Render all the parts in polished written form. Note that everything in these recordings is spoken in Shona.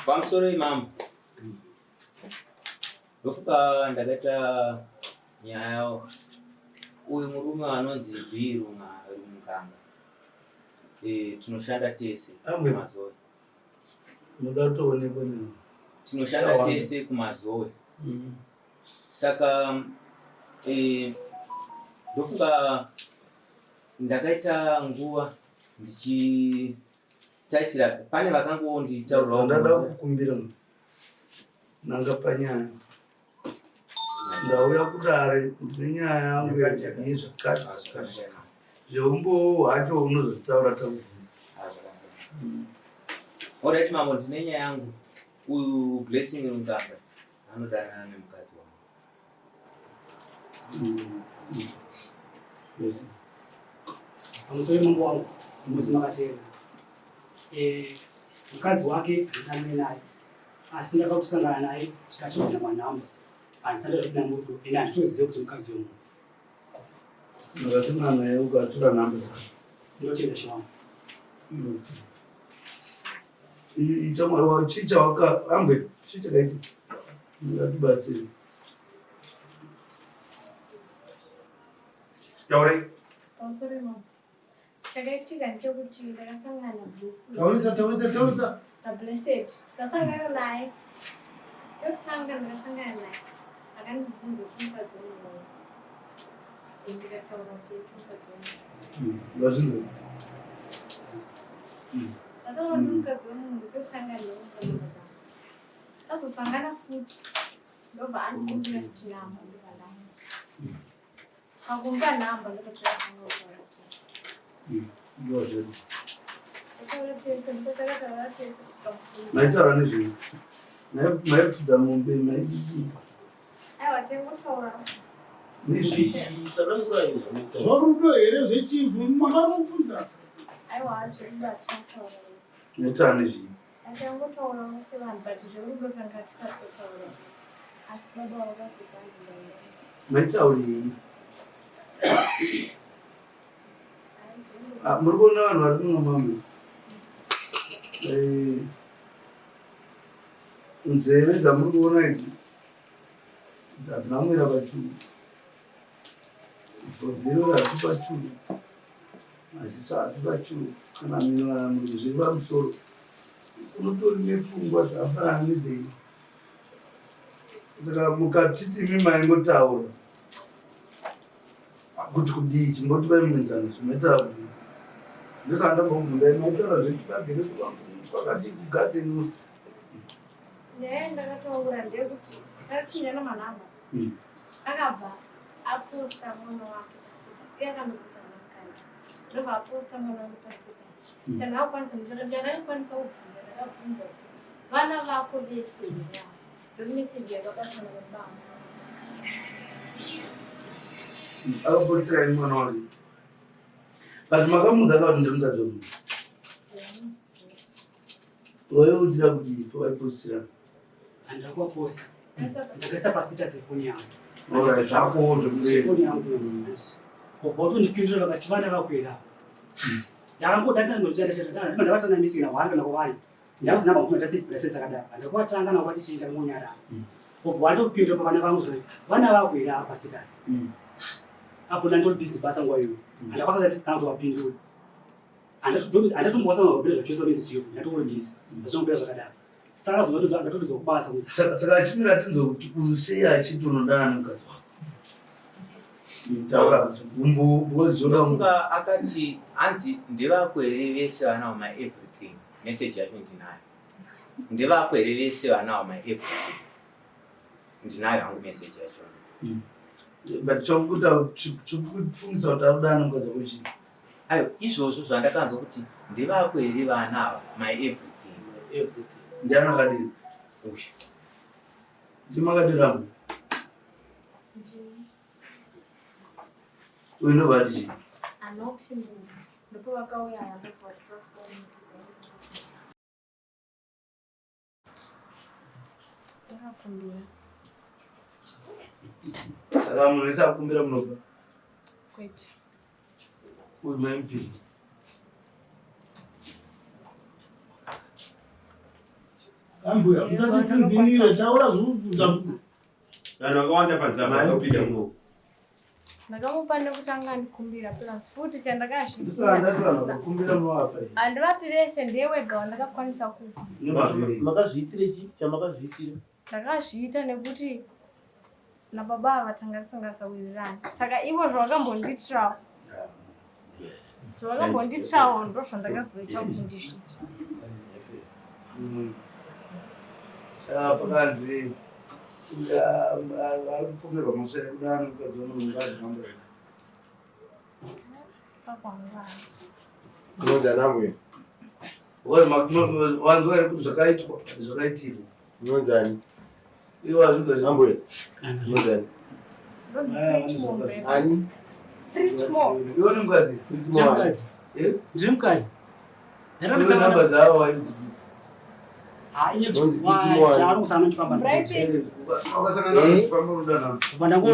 Pamusoro imambo. Ndofuka ndakaita nyaya yawo. Uyu murume anonzi Biru Mukanga. Eh, tinoshanda tese kumazoe. Munoda kutoonekwa nini? Tinoshanda tese kumazoe. Saka eh, ndofunga ndakaita nguva ndichitarisira pane vakangonditaurirawo. Ndada kukumbira nanga panyaya. Ndauya kudare ndine nyaya yangu yezvakati zvakati. Zveumbowo hwacho unozotaura takubvunza. Alright mambo, ndine nyaya yangu. Uyu Blessing Muganga anodanana nemukadzi wangu. Pamusoro mambo wangu, musi makateerera. Eh, mukadzi wake handidanane naye, asi ndakatosangana naye tikachivana manhamba. Handisati ndazvipinda murudo, ende handitozive kuti mukadzi wemunhu. Makasangana naye ukatora nhamba dzake. Ndinotenda chiwangu. Chii chawaka ambe chii chakaitika? Ngatibatsire. Taurai. Pamusoro mambo. Chakaitika ndechekuti ndakasangana naBlessed. Taurisa, taurisa, taurisa. NaBlessed. Ndasangana naye. Yokutanga ndakasangana naye. Akandibvunza kuti mukadzi wemunhu. Ndikataura kuti mukadzi wemunhu. Vazvinzwa. Ndataura kuti mukadzi wemunhu pekutanga ndinomupa namba dzangu. Tazosangana futi. Ndobva andikumbira futi namba ndobva ndamupa. Pakumupa namba ndobva tatanga kutaura tese. Ndozvedu. Tataura tese ndipo takataura tese tukamukura. Maitaura nezvei? Maipfudza mombe, maidii? Aiwa taingotaura. Nezvei? Zvorudo here zvechibvu makarubvunza? Aiwa zverudo hatina kutaura. Maitaura nezvei? Taingotaurawo sevanhu but zverudo tanga tisati tataura. Asi baba vakazotanga. Maitaurei? Ah, muri kuona vanhu vari muno mamwe. Eh, nzeve dzamuri kuona idzi hadzina kumira pachuru. Bvudzi iro harisi pachuru. Maziso haasi pachuru. Kana mhino kana muromo zviri pamusoro. Unotori nepfungwa dzakafanana nedzenyu. Saka mukatiti imi maingotaura kuti kudii chimbotipai muenzaniso maitaura kuti ndosaka ndambokubvunzai maitaura zvechibage kwakati kugadheni. Nyaya yandakataura ndeyekuti tachinjana manhamba. Akabva aposta mwana wake pastatus. Iye akanozoti haana mukadzi. Ndobva aposta mwana wake pastatus. Chandakakwanisa chandakakwanisa kubvunza ndakabvunza kuti vana vako vese here ava. Ndomeseji yakabatwa nababa vangu. Akapostirai mwana wake. But makamuudza ka kuti ndiri mukadzi wemunhu. Waiudira kudii pawaipostirana? Handina kuvaposta. Ndakaisa pastatus yefoni yangu. Alright, zvako zvekumberi. Foni yangu. Kubva watondipindura vakati vana vako here ava. Ndakangodarisa ndinochanda ndavatana missing na one kana kuwani. Ndakuti namba kuma ndasi ndasi dzakadaro. Handakuvatanga na vati chinja ngonyara. Kubva watopindura pavana vangu zvanzi vana vako here ava pastatus. Apo ndandori busy basa nguva iyoyo. Handakwanisa kana kuvapindura. Handatombosa mapapiro zvachose message yefu. Ndatori busy. Zvazvingopera zvakadaro. Saka zvinotodzwa kubasa kuti Saka achimira tinzwe kuti uyu sei achiti unodana nemukadzi wako. Taura umbo because zvoda Ndofunga akati hanzi ndevako here vese vanawo my everything. Message yacho ndinayo. Ndevako here vese vanawo my everything. Ndinayo hangu message yacho. But chokuita chokufungisa kuti arikudana nemukadzi wako chii? Ayo izvozvo zvandakanzwa kuti ndevako here vana ava my everything. Everything. Ndiani akadini? Uyu. Ndimakadira mu. Uyu ndobva ati chii? Anopindura. Ndipo vakauya vandobva vatora foni. Ndakakumbira. Saka munhu wese akumbira munopa? Kwete. Uyu maimupiri. Ambuya, musatitsinzinire, taura zvekubvunza. Vanhu vakawanda panze apa vakapinda muno. Ndakamupa nekuti anga andikumbira plus futi Ndisaka ndati vanhu vakakumbira munovapa here? Handivapi vese, ndiye wega wandakakwanisa kupa. Makazviitire chii chamakazviitira? Ndakazviita nekuti nababa ava tanga tisingasawirirani saka ivo zvavakambondiitirawo zvavakambondiitirawo ndo zvandakazoita kuti ndizviite. Saka pakanzi ari kupomerwa mhosva yekudana mukadzi wemunhu ngazvimambo. Unonzi ana mbuya? Wanzwa here kuti zvakaitwa zvakaitirwa? Unonzi ani? Iwe wazvinzwa Ambuya. Unonzi ani? Ani? Iwe ni mukadzi? Ndiri mukadzi. Eh? Ndiri mukadzi. Iwe namba dzavo waidzidii? Ah, inye Unonzi Pretty Moore. ari kusangana ndichifamba. Eh, wakasangana Eh? nokufamba unoda namba. Kubva ndango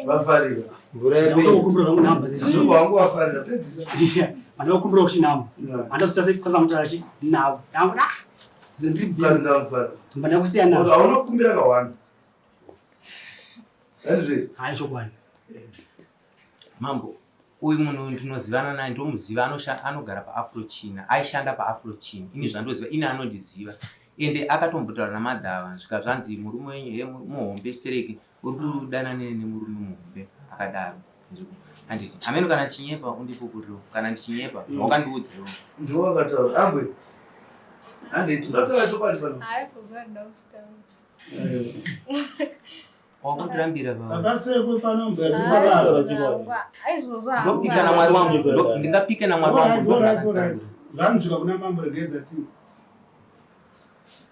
Vafarira. Mvura yepenyu. ndangokumbira zvangu namba dzechi. Ndobva wangu wafarira pedzisa. Mandakumbira kuti namba. Handazota sei kwanza mutaura chi navo. Ndangu ah. Zvo ndiri busy. Mukadzi ndamufarira. Mba ndakusiya nazvo. Hauna kukumbira kawanda. Handizve? Hayi chokwadi. Mambo, uyu munhu ndinozivana naye, ndomuziva, anogara paAfrochina, aishanda paAfrochina. Ini zvandoziva, ini anondiziva. Ende akatombotaura namadhava svika zvanzi murume wenyu he muhombe stereki uri kudana nemurume muhombe akadaro. Handiti ameno kana ndichinyepa undipupuriro, kana ndichinyepa wakandiudza iwe. Ndiwo wakataura. Ambwe. Handiti tinotaura chokwadi pano. Wakundirambira baba. Akasekwe pano mbuya tiri pabasa. Ndopika naMwari wangu, ndingapike naMwari wangu. Alright, alright, alright. Zvanzvika kuna mambo regedza ti.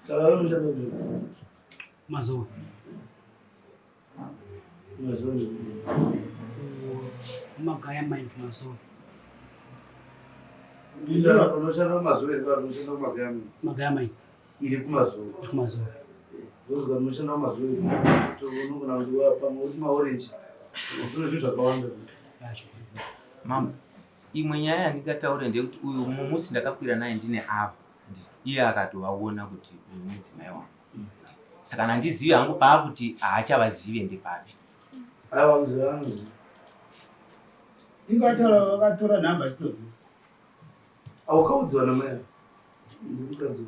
Saka unoshanda kupi? Mazowe. Mazowe. Magaya mine kumazowe. Unoshanda kumazowe here kana unoshanda kumagaya mine? Magaya mine. Iri kumazowe. Iri kumazowe. Ndozvika unoshanda kumazowe. Unogona kuti pamwe uri kumaorenji. Kune zvinhu zvakawanda. Mambo, imwe nyaya yandingataure ndeyekuti uyu mumusi ndakakwira naye ndine ava. Iye akatovaona kuti uyu mudzimai wangu. Saka handizivi hangu paakuti haachavazive ndepapi. Aiwa kuziva anoziva. Ingataura vakatora nhamba chitoziva. Aukaudziwa namai. Ndimukadzi.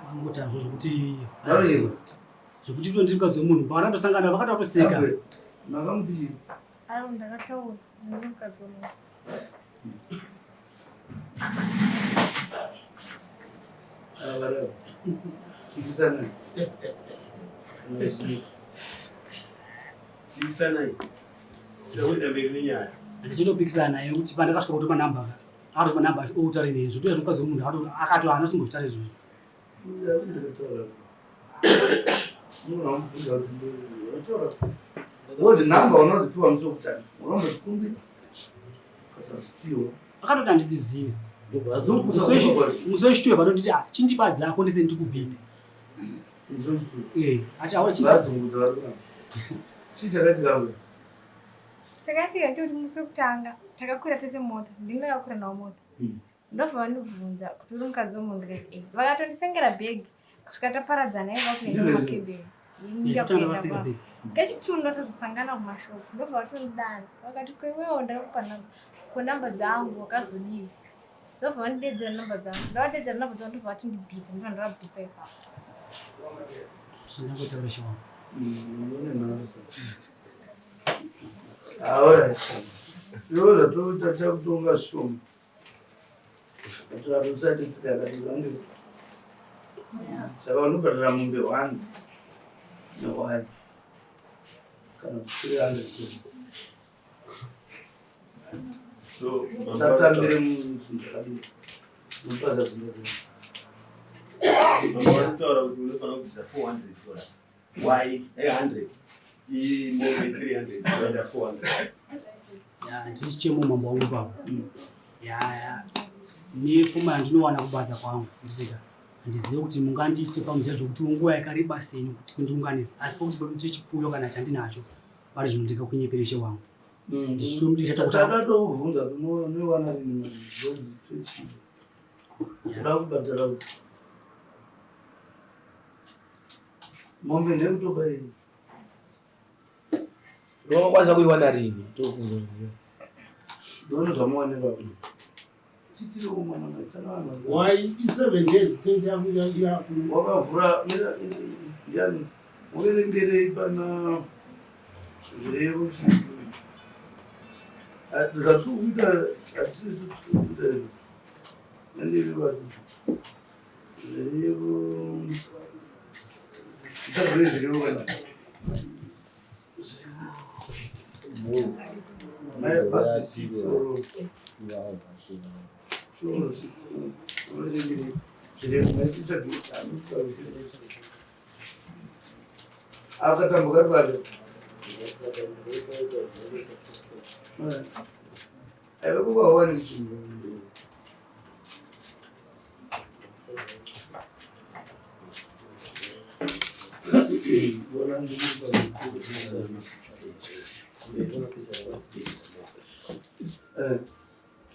Vangoita zvo zvekuti Vanonyeba. zvekuti kuto ndiri mukadzi wemunhu pavanatosangana vakatotoseka. Ambwe, Makamuti chii? Aiwa ndakataura ndiri mukadzi wemunhu. Ah, vareva. Chikisanai. Chikisanai. Tinokuenda mberi nenyaya. Ndichitopikisana naye kuti pandakasvika kutopa namba ka. Akatopa namba acho outaure neni zvotoita zvemukadzi wemunhu akati haana kumbozvitaura izvozvo. Wozi namba unodzipiwa musi wekutanga unombodzikumbira ukasadzipiwa Akatoti handidzizive. Musi wechituyo panonditi ah chindipa dzako ndise ndikubhipe. Musi wechituyo. Eh, ati aona chindipa. Vadzungudza vari kuramba. Chii chakaitika mbuya? Chakaitika ndechekuti musi wekutanga takakwira tese mota, ndini ndakakwira navo mota. Ndobva vandibvunza kuti uri mukadzi wemunhu ndikati eh. Vakatondisengera bhegi kusvika taparadzana ivo vakuenda Ndizvo kumakebheni. Ini Eh, kutanga ndakuenda vaseka kwavo. bhegi. Kechitatu tazosangana kumashopu ndobva vatondidana vakati ko iwewo ndakakupa namba ko namba dzangu wakazodii ndobva vandidedzera namba dzangu ndavadedzera namba dzangu ndobva vati ndibhipe ndobva ndavabhipa ipapo. Zvindangotaura chiwangu. Alright. Iwo zvatoita takutonga zvishoma. Hatusati tsika yakati vange. Saka unobhadhara mombe one nehwai kana 300. So, Usatambire zvinhu zvakadii. Unopaza dzimba dzenyu. Mambo vanotaura kuti unofanira kubvisa 400 dollars. Why? 100. Iyi mombe 300 yoenda 400. Ya, ndiri chichemo mambo wangu ipapo. Ya, ya. Nepfuma yandinowana kubasa kwangu nditika handizivi kuti mungandiise pamujaji wekuti nguva yakareba sei kuti kundiunganidza asi pakuti pakuti chipfuyo kana chandinacho pari zvino ndikakunyepereshe wangu. Takatokubvunza kuti unoiwana rini mari toda kubhadhara Mombe ndeyekutoba iyi. Wakakwanisa kuiwana rini? Ndokunzwa. Ndone zvamuwanira. Titire mwana maitana vanhu. Why i 7 days tenti yako Wakavhura yani uverengerei pana zvirevo. Zvatiri kuita hatisisi kuita izvi. Nandiri vanhu. Zvirevo. Tisavhure zvirevo kana. Mai must be six or two or six. Uverengerei zvirevo. Ngaititsvage. Akatambuka ari papi? Aiva kukawana chinhu.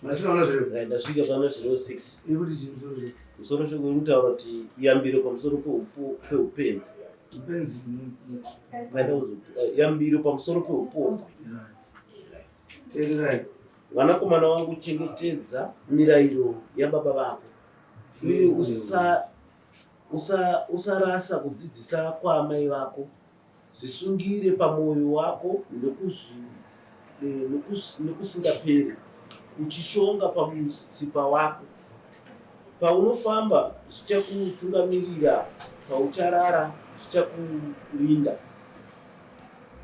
Machikaona zviro. Right, ndasvika pana zvirevo 6. Ikuti chinhu zvo. Musoro shoko uri kutaura kuti yambiro pamusoro peupenzi. Upenzi. Paida yambiro pamusoro peupombwe. Teererai. Mwanakomana wangu, chengetedza mirayiro yababa vako, uye usarasa kudzidzisa kwaamai vako. Zvisungire pamwoyo wako nokusingaperi, uchishonga pamutsipa wako. Paunofamba zvichakutungamirira, paucharara zvichakurinda,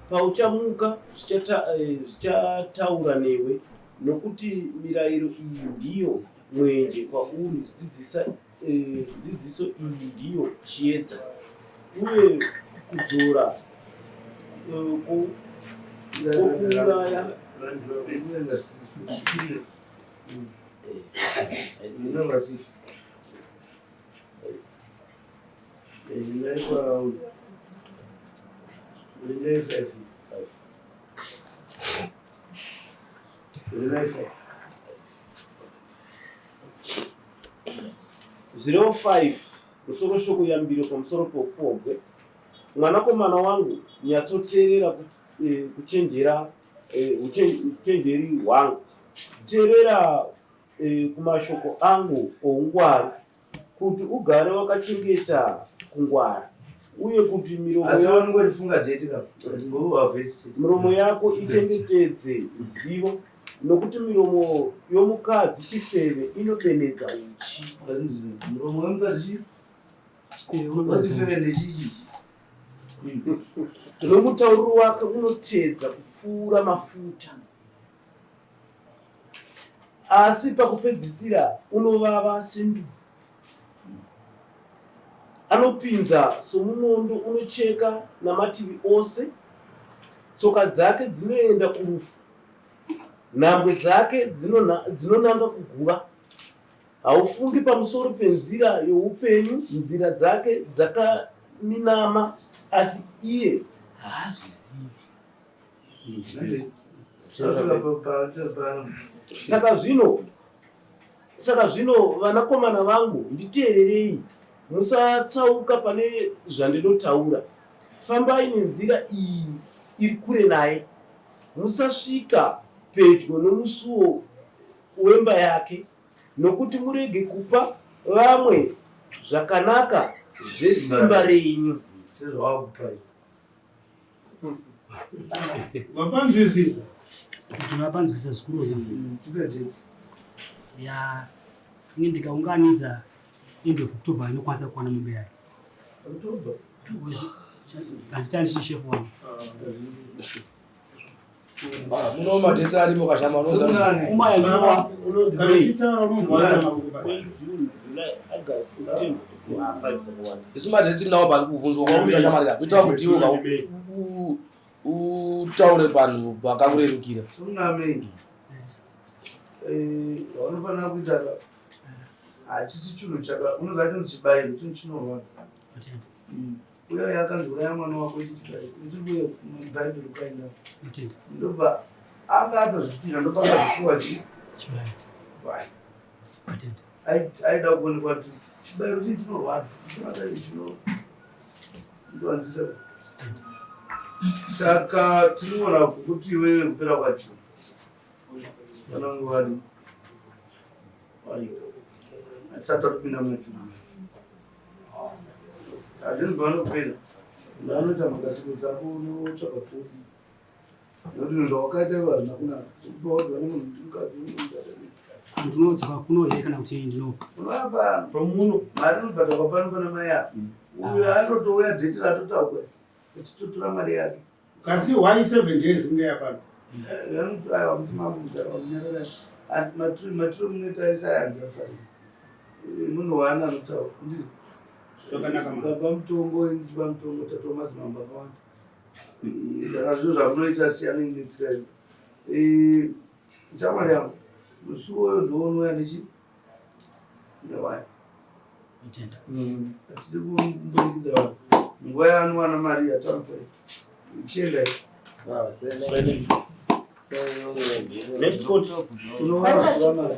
pauchamuka zvichataura newe, nokuti mirayiro iyi ndiyo mwenje kwauri, dzidziso iyi ndiyo chiedza, uye kudzora kwokuuraya. Number six. Endai kwa Relay five. Relay five. Zvirevo 5, musoro shoko yambiro pamusoro poupombwe. Mwanakomana wangu, nyatsoteerera kuchenjera uchenjeri hwangu, teerera kumashoko angu oungwaru, kuti ugare wakachengeta kungwara, uye kuti miromo Asi vanongorifunga date ka. Ngova vhesi. Miromo yako ichengetedze zivo, nokuti miromo yomukadzi chifeve inodenedza uchi. Muromo wemukadzi wachifeve ndechichi. Nomutauriro wake unotedza kupfuura mafuta, asi pakupedzisira unovava senduru. Anopinza somunondo unocheka namativi ose, tsoka dzake dzinoenda kurufu, nhambwe dzake dzinonanga kuguva. Haufungi pamusoro penzira youpenyu, nzira dzake dzakaminama, asi iye haazvizivi. Zvasvika pano. Saka zvino vanakomana vangu, nditeererei, musatsauka pane zvandinotaura. Fambai nenzira iyi iri kure naye, musasvika pedyo nomusuo wemba yake, nokuti murege kupa vamwe zvakanaka zvesimba renyu. Sezvawakupa. Wapanzwisisa? Ndinopanzwisisa zvikurusa. Tipe date. Ya, inge ndikaunganidza end of October inokwanisa kuwana mombe yayo. October. Handitani shefu wangu. Ah, muno madates arimo kashama unoziva. Pfuma yandinowa Kana uchitaura unobva maboko basi. June, July, August, September. Ah, five dzakawanda. Isu madates tinawo pari kubvunzwa kwakuita shamari ka kuitira kuti iwe utaure panhu pakakurerukira. Tsunami. Vanofanira kuita hachisi chinhu chaka unoziva chinhu chibayiro, chinhu chinorwadza. Matenda. Uya yakanzi uraya mwana wako ichi chibayiro, uchiri mubhaibheri ukaenda. Matenda. Ndobva anga atozvipira, ndopakazopiwa chi Chibayiro. chibayiro. Matenda. Aida kuonekwa kuti chibayiro chii chinorwadza, chinoda chino. Ndoanzisa. Saka tinoona kuti iwewe kupera kwacho. Vanangu vari. Hatisati tatopinda muna June. Hazvinzi vanopera. Ndanoita makatiko dzako unotsvaga pfupi. Nekuti zvinhu zvawakaita iwe hazvina kunaka. Zvekuti waudwa nemunhu kuti mukadzi unomuda. Ndinodzoka kuno here kana kuti ndino Unouya pano. Pamuno. Mari inobhadharwa pano pana mai apa. Uyo anotouya dheti ratotaurwa. Achitotora mari yake. Kasi why 7 days inge yapano? Aiwa musi mambo mudhara wamunyarara. Maturo munoita isaya handasari. Munhu waana anotaura. Ndizvo. Zvakanaka ma. Ukapa mutombo ndichipa mutombo tatova madzimambo akawanda. Ndaka zviro zvamunoita siyanai netsika iyo. Shamwari yangu musi uwoyo ndounouya ndichi newaya. Tenda. Hatidi kumbunikidza vanhu. Nguva yaanowana mari yatamupa chiendai. Next court. Unowana kutora mari.